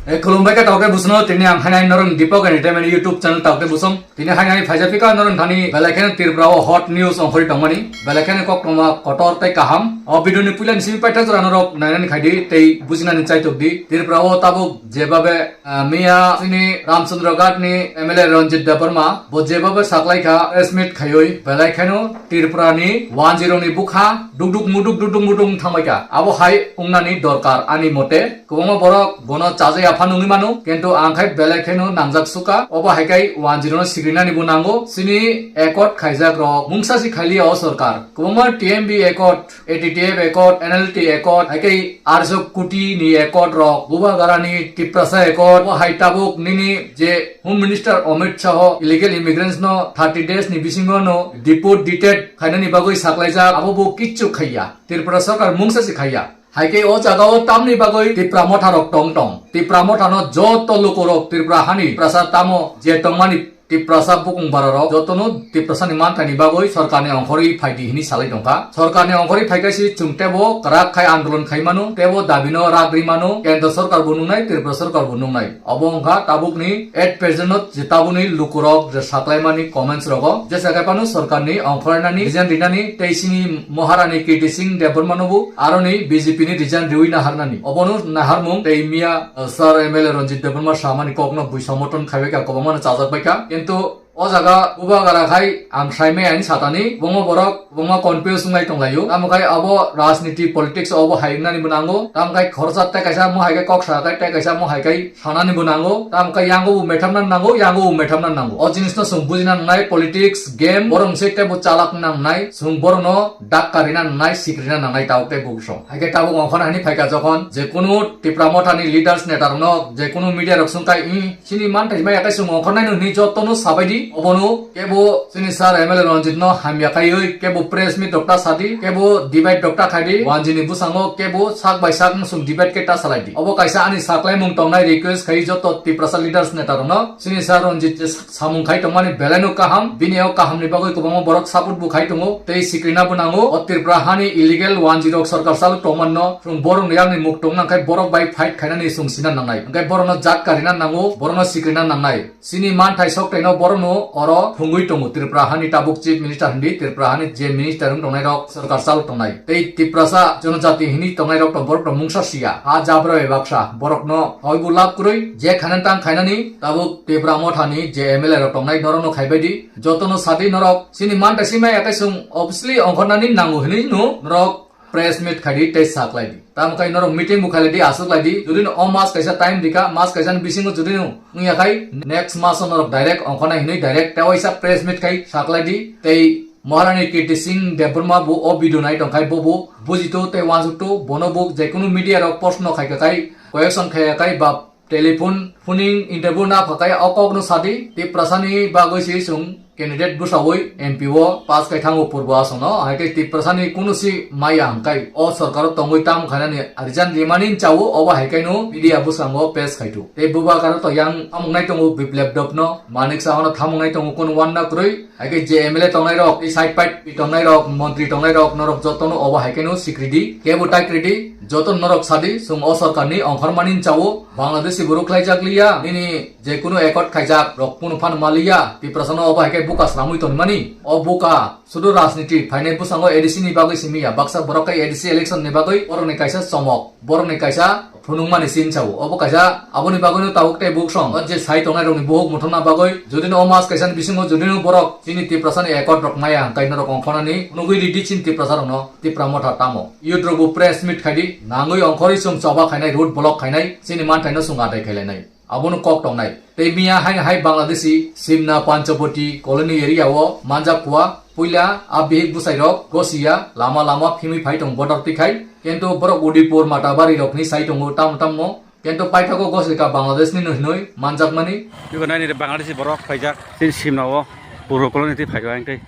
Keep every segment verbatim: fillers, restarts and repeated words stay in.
E, khulumbai khe tawkhe busuno, tini ang hainai norong Deepak Entertainment YouTube channel tawkhe busong. Tini hainai phaija phika norong thani belai kheno Tripura o hot news ongkhorwi tongmani. Belai kheno koktwma kotor tei kaham. O video ni puila ni simi paithak jora norok nainani khaidi tei bujinani chaitok di. Tripura o tabuk jebabe, ah, miya chini Ramchandra Ghat ni M L A Ranjit Debbarma bo jebabe saklaikha press meet khaiwi belai kheno Tripura ni wanjwi rok ni bukha dukduk muduk dukduk muduk thangbaikha. Abo hai wngnani dorkar ani mote. Kwbangma borok bono chajai apha nungwi mano, kintu ang khai belai kheno nangjak sukha. Obo hai khai wanjwi rokno sikrinani bo nango. Chini accord khaijak rok mungsa si khailiya o sorkar. Kwbangma T M B accord, A T T F accord, N L T accord, hai khai arso kuti ni accord rok, Bubagarani Tiprasa accord, obo hai tabuk nini je Home Minister Amit Shah illegal immigrants no thirty days ni bisingo no deport detain khainani bagwi saklaijak, abo bo kichu khaiya. Tripura sorkar mungsa si khaiya. Hai khe o jaga o tamni bagwi Tipra Motha rok tong tong. Tipra Motha no joto luku rok Tripura hani Tiprasa tamo je tongmani Tiprasa bukung bara rok joto no Tiprasa ni manthai ni bagwi sorkar ni ongkhorwi phai di hini salai tongkha. Sorkar ni ongkhorwi phai khe si chwng tebo kwrak khai andolon khai mano, tebo dabi no rak ri mano, kendro sorkar bo nungnai, Tripura sorkar bo nungnai. Obo wngkha tabuk ni at present no je tabuk ni luku rok je saklai mani comments rogo. Jesa khai phano sorkar ni ongkhorwi nani, resign ri nani, tei sini Maharani Kirti Singh Debbarma no bo aroni B J P ni resign riwi naharnani. Obono naharmung tei miya, uh, Sir M L A Ranjit Debbarma samani kokno bui somoton khaibai kha, kwbangmano chajak bai kha. Kintu o jaga Bubagara khai ang saimai ani satani, bongo borok, bongo confuse wngnai tonglaio. Tamo khai abo rajniti politics obo hai wngnani bo nango. Tamo khai khoroksa tei kaisa mo hai khe kok sa khai tei kaisa mo hai khai sanani bo nango, tamo khe yango bo methamna nango, yango bo methamna nango. O jinis no chwng bujina nangnai, politics game, borok se tebo chalak nangnai, chwng borok no dak karina nangnai, sikrina nangnai, tabuk tei bukhuksong. Hai khe tabuk ongkhorna hani phaikha jokhon, je kunu Tipra Motha ni leaders neta rok no, je kunu media rok swngkha, "Ih, chini manthai maya khe chwng ongkhornai no," hwnwi joto no sabai di, obono kebo chini sir M L A Ranjit no hamya khaiwi kebo press meet rok ta sadi, kebo debate rok ta khaidi, wanjini bwskango kebo sak bai sak no chwng debate khe ta salai di. Obo kaisa ani saklaimung tongnai request khai joto Tiprasa leaders neta rok no. Chini sir Ranjit je samung khai tongmani belai no kaham, bini o kaham ni bagwi kwbangma borok support bo khai tongo, tei sikrina bo nango. O Tripura hani illegal wanjwi rok sorkar chalok tongmani no chwng borok ni yakni muk tong nang khai borok bai fight khainani chwng sina nangnai. Hwnkhe borok no jat karina nango, borok no sikrina nangnai. Chini manthai sok tei no borok no oro thwngwi tongo. Tripura hani tabuk chief minister hindi, Tripura hani je minister wng tongnai rok sorkar chalok tongnai. Tei Tiprasa jonojati hini tongnai rok to borok to mungsa siya. Ha jabra bai baksa borok no hoi bo lab kwrwi je khanan tang khainani tabuk Tipra Motha ni je M L A rok tongnai norok no khaibai di. Joto no sadi norok chini manthai si maya khe chwng obviously ongkhornani nango hinwi no norok press meet khai di tei saklai di. Tamo khai norok meeting bo khailai di, aswk lai di. Jodi no o mas kaisa time rika, mas kaisa ni bisingo jodi no wngya khai next mas o norok direct ongkhornai hinwi direct tei waisa press meet khai saklai di. Tei Maharani Kirti Singh Debbarma bo o video nai tong khai bo bo bujito tei wansukto, bono bo jekunu media rok post no khai ka khai, question khai ka khai ba telephone phoning interview na phakai o kok no sadi, Tiprasa ni bagwi si chwng candidate bwsawi M P o pass khai thango purbo aswk no, hai khe Tiprasa ni kunu si maya hwnkhe o sorkar o tongwi tam khainani resign rimani chawo, obo hai khe no media bwskango pass khai thu. Tei bubagra to yang thamungnai tongo Biplab Deb no, Manik Saha no thamungnai tongo kunu wanna kwrwi, hai khe je M L A tongnai rok, tei side party tongnai rok, montri tongnai rok, norok joto no obo hai khe no sikridi, kebo tai kridi, joto norok sadi, chwng o sorkar ni ongkhormani chawo, Bangladeshi borok khlaijak liya, nini je kunu accord khaijak rok kunu phan maliya, Tiprasa no obo hai khe buka slamwi tonmani, o buka sudu rajniti phainai bwskango A D C ni bagwi simi ya, baksa borok khe A D C election ni bagwi borok ni kaisa chomok, borok ni kaisa phunukmani sin chawo, obo kaisa aboni bagwi no tabuk tei buksong, o je sai tongnai rok ni buhuk muthungna bagwi, jodi no o mas kaisa ni bisingo jodi no borok chini Tiprasa ni accord rok maya hwnkhe norok ongkhornani phunugwi ridi chini Tiprasa rok no. Tipra Motha tamo. Youth rok bo press meet khai di, nangwi ongkhorwi chwng choba khainai, road block khainai, chini manthai no chwng adai khailainai. Abono kok tongnai. Tei miya hai hai Bangladeshi, Simna, Panchapati, Colony area o manjak kua, puila a bihik bwsai rok gosiya, lama lama phimwi phai tong border twi khai. Kintu borok Udaipur, Matabari rok ni sai tongo tam tam no. Kintu paithago gosika Bangladesh ni no hinwi manjakmani. Iko nai ni Bangladeshi borok phaijak, chini Simna o, Purbo Colony twi phaigo ang tei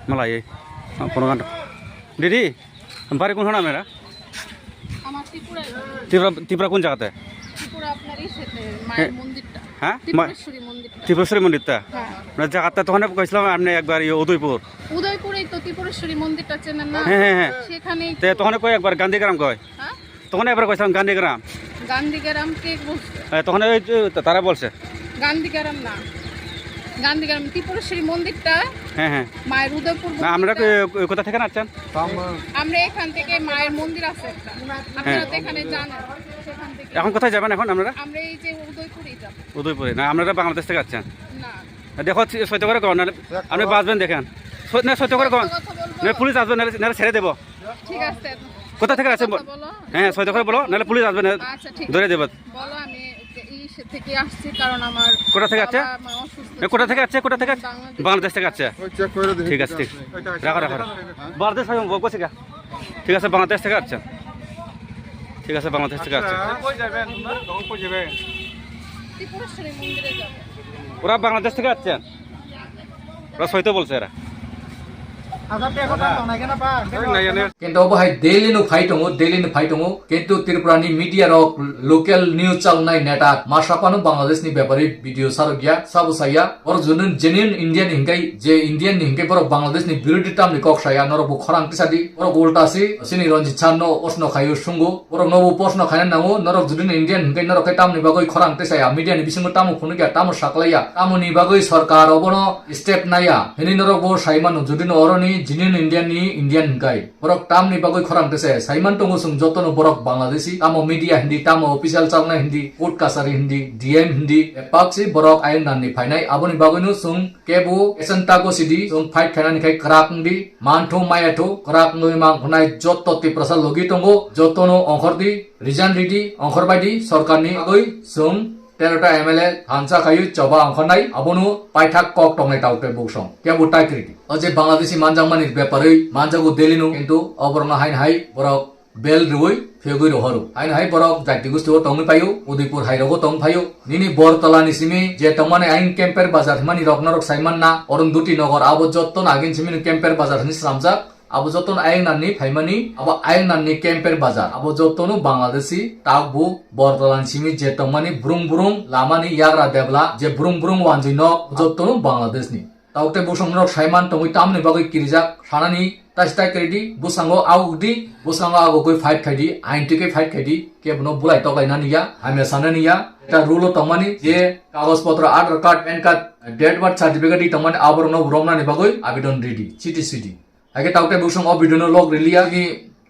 malai. Didi, বাড়ি কোনখানে আপনারা? আমার ত্রিপুরায় বাড়ি। ত্রিপুরা, ত্রিপুরা কোন জায়গাতে? ত্রিপুরা আপনার ইসেতে, মায়ের হ্যাঁ। মন্দিরটা। হ্যাঁ? মা-, ত্রিপুরেশ্বরী মন্দিরটা। ত্রিপুরেশ্বরী মন্দিরটা? হ্যাঁ। আপনার জায়গাটা তো ওখানে কইছিলাম, আপনি একবার ইয়ে উদয়পুর। উদয়পুরেই তো ত্রিপুরেশ্বরী মন্দিরটা চেনেন না? হ্যাঁ, হ্যাঁ, হ্যাঁ। সেখানেই তো। তো ওখানে কই একবার গান্ধীগ্রাম কই? হ্যাঁ? তখন একবার কইছিলাম গান্ধীগ্রাম। গান্ধীগ্রাম কে বলছে? হ্যাঁ, তখন ওই যে তারা বলছে। গান্ধীগ্রাম না, গান্ধীগ্রাম ত্রিপুরেশ্বরী মন্দিরটা। হ্যাঁ, হ্যাঁ। মায়ের উদয়পুর না, আপনারা মন্দিরটা। কো-, কোথা থেকে আসছেন? আমরা এখান থেকে, মায়ের মন্দির আছে একটা, আপনারা হ্যাঁ। তো এখানে জানেন, সেখান থেকে। এখন কোথায় যাবেন এখন আপনারা? আমরা এই যে উদয়পুরে যাবো। উদয়পুরে না, আপনারা বাংলাদেশ থেকে আসছেন? না। দেখো, সত্য করে কন, নাহলে আপনি বাঁচবেন দেখেন। সত্য, না, সত্য করে কন। সত্য কথা বলবো। নাহলে পুলিশ আসবে, নাহলে, নাহলে ছেড়ে দেবো। ঠিক আছে। কোথা থেকে আছেন বল-, কথা বলো। হ্যাঁ, সত্য করে বলো, নাহলে পুলিশ আসবে, নাহলে আচ্ছা, ঠিক ধরে আছে। দেবো। বলো, আমি এই সে থেকে আসছি, কারণ আমার কোথা থেকে আছে? বাবা মা অসুস্থ এ, কোথা ছিল। থেকে আছে? কোথা থেকে আছে? বাংলাদেশ। বাংলাদেশ থেকে আছে। ওই চেক করে দেখি ঠিক আছে, ঠিক আছে। ঠিক আছে। রাখো, রাখো, রাখো। হ্যাঁ? বাংলাদেশ ভাই, বলবো সেটা। ঠিক আছে, বাংলাদেশ থেকে আসছে। ঠিক আছে, বাংলাদেশ থেকে আসছে। আচ্ছা, কই যাবেন? কই যাবেন? ত্রিপুরেশ্বরী মন্দিরে যাবো। ওরা বাংলাদেশ থেকে আসছেন। ওরা সত্য বলছে এরা। Kintu obo hai daily no phai tongo, daily no phai tongo. Kintu Tripura ni media rok, local news channel nai neta ma sapano Bangladesh ni bepari video sarok ya, sabo saya. Borok junu genuine Indian hinkai, je Indian ni hinkai borok Bangladesh ni birodhi tamni kok saya, norok bo khorang tisa di. Borok ulta si, sini Ranjit Sir no osno khayo sungo. Borok no bo posno khaina nango, norok judi no Indian hinkai norok khe tamoni bagwi khorang tisa ya, media ni bisingo tamo phunuk ya, tamo saklai ya, tamoni bagwi sorkar obono step nai ya. Hini norok bo sai mano, judi no oroni genuine Indian ni Indian hinkai. Borok tamni bagwi khorang tisa ya, sai man tongo chwng joto no borok Bangladeshi, tamo media hindi, tamo official channel hindi, court kachari hindi, D M hindi, bebak si borok ayang nanni phainai, aboni bagwi no chwng kebo esan tago sidi, chwng fight khainani khai kwrak wngdi, mantho maya tho, kwrak wngwi mang khwnai joto Tiprasa logi tongo, joto no ongkhor di, resign ridi, ongkhor bai di, sorkar ni bagwi chwng tero ta M L A thansa khayu choba ongkhornai, abono paithak kok tongnai tauk tei buksong. Kebo tai kwrwi di. O je Bangladeshi manjakmani beparwi manjago Delhi no, kintu oborokno haino hai borok bel rwui phiyogwi rohoro. Haino hai borok jati gusti o tongwi paio, Udaipur hai rogo tong phaio. Nini Bortola ni simi je tongmani ayang Kemper Bazar himani rok norok sai manna, Arundhati Nagar abo jotto no agin simi no Kemper Bazar hini slamjak. Abo jotto no ayang nanni phaimani, abo ayang nanni Kemper Bazar. Abo jotto no Bangladeshi tak bu Bortola ni simi je tongmani brung brung lamani yagra debla je brung brung wanjwi nok jotto no Bangladesh ni. Tauk tei bosong norok saiman tongwi tamoni bagwi kirijak sanani taisi tai kwrwi di, bwskango aguk di, bwskango agugwi fight khai di, ain twi khe fight khai di, kebono bulai toklai nani ya, hamya sanani ya. Eta rule o tongmani je kagoj potro, Aadhaar card, pan card, date birth certificate ri tongmani aborokno romnani bagwi abidon ridi, chiti sidi. Haikhe tauk tei bosong o video no log riliya ni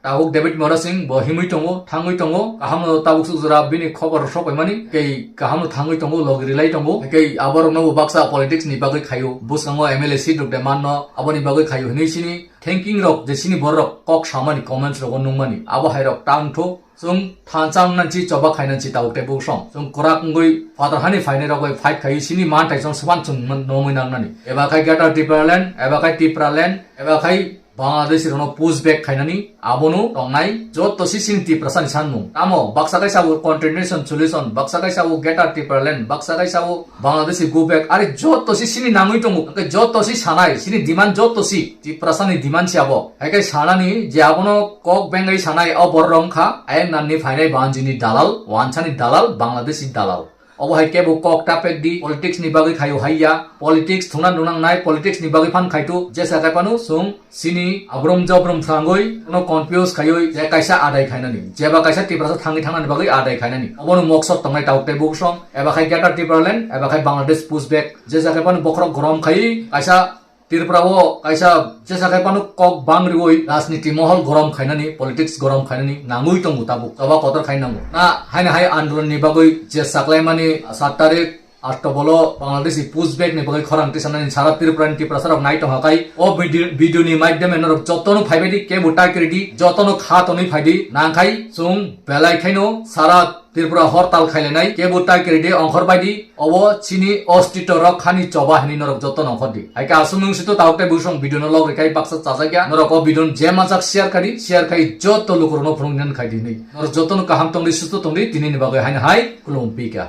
Tabuk David Mora Singh bo himwi tongo, thangwi tongo, kahamno tabuk suk jora bini khobor sok paimani, tei kahamno thangwi tongo, logi rilai tongo. Tei aborokno bo baksa politics ni bagwi khaio, bwskango M L A seat rok de manno, aboni bagwi khaio hinwi sini thinking rok je sini borok kok samani comments rogo nungmani, abo hai rok tang tho, chwng thansa wngna si choba khaina si tabuk tei bwsong. Chwng kwrak wngwi phatar hani phainai rok bai fight khaio, sini man tai chwng swan chwng man-, nomwi nangnani. Eba khai Greater Tipraland, eba khai Tipraland, eba khai Bangladeshi rokno push back khainani abono tongnai joto si sini Tiprasa ni sanmung. Tamo baksa kaisa bo continuation solution, baksa kaisa bo Greater Tipraland, baksa kaisa bo Bangladeshi go back, ari joto si sini nangwi tongo. Hwnkhe joto si sanai, sini demand joto si Tiprasa ni demand si abo. Haikhai sanani je abono kok bengai sanai o borok wngkha ayang nanni phainai banjini dalal, wansani dalal, Bangladeshi dalal. Obo hai kebo kok ta pek di, politics ni bagwi khaio hai ya, politics thungna nunang nai, politics ni bagwi phan khai tu, jesa khai phano chwng sini abrum jabrum phrangwi no confuse khaiwi je kaisa adai khainani, jeba kaisa Tiprasa thangwi thangnani bagwi adai khainani. Obono moksok tongnai tauk tei bwsong, eba khai Greater Tipraland, eba khai Bangladesh push back, jesa khai phano bokhorok gorom khai kaisa Tripura o kaisa jesa khai phano kok bang riwi rajniti mohol gorom khainani, politics gorom khainani nangwi tongo tabuk, choba kotor khai nango. Na haino hai andolon ni bagwi je saklaimani sat tarik October o Bangladeshi push back ni bagwi khorang tisanani sara Tripura ni Tiprasa rok nai tongkha khai o video, video ni maidhyame norok jotono phaibai di, kebo tai kwrwi di, jotono kha tonwi phai di, nang khai chwng belai khaino sara Tripura hortal khailainai, kebo tai kwrwi di, ongkhor bai di, obo chini ostito rok khani choba hinwi norok joto nongkhor di. Hai khe aswk nung sito tabuk tei bwsong video no log rwkhe baksa chajak ya, norok o video no je mansak share khai di, share khai joto lukurok no phunuk nang khai di hinwi. Norok joto no kaham tong di, susto tong di, tini ni bagwi haino hai, khulum pika.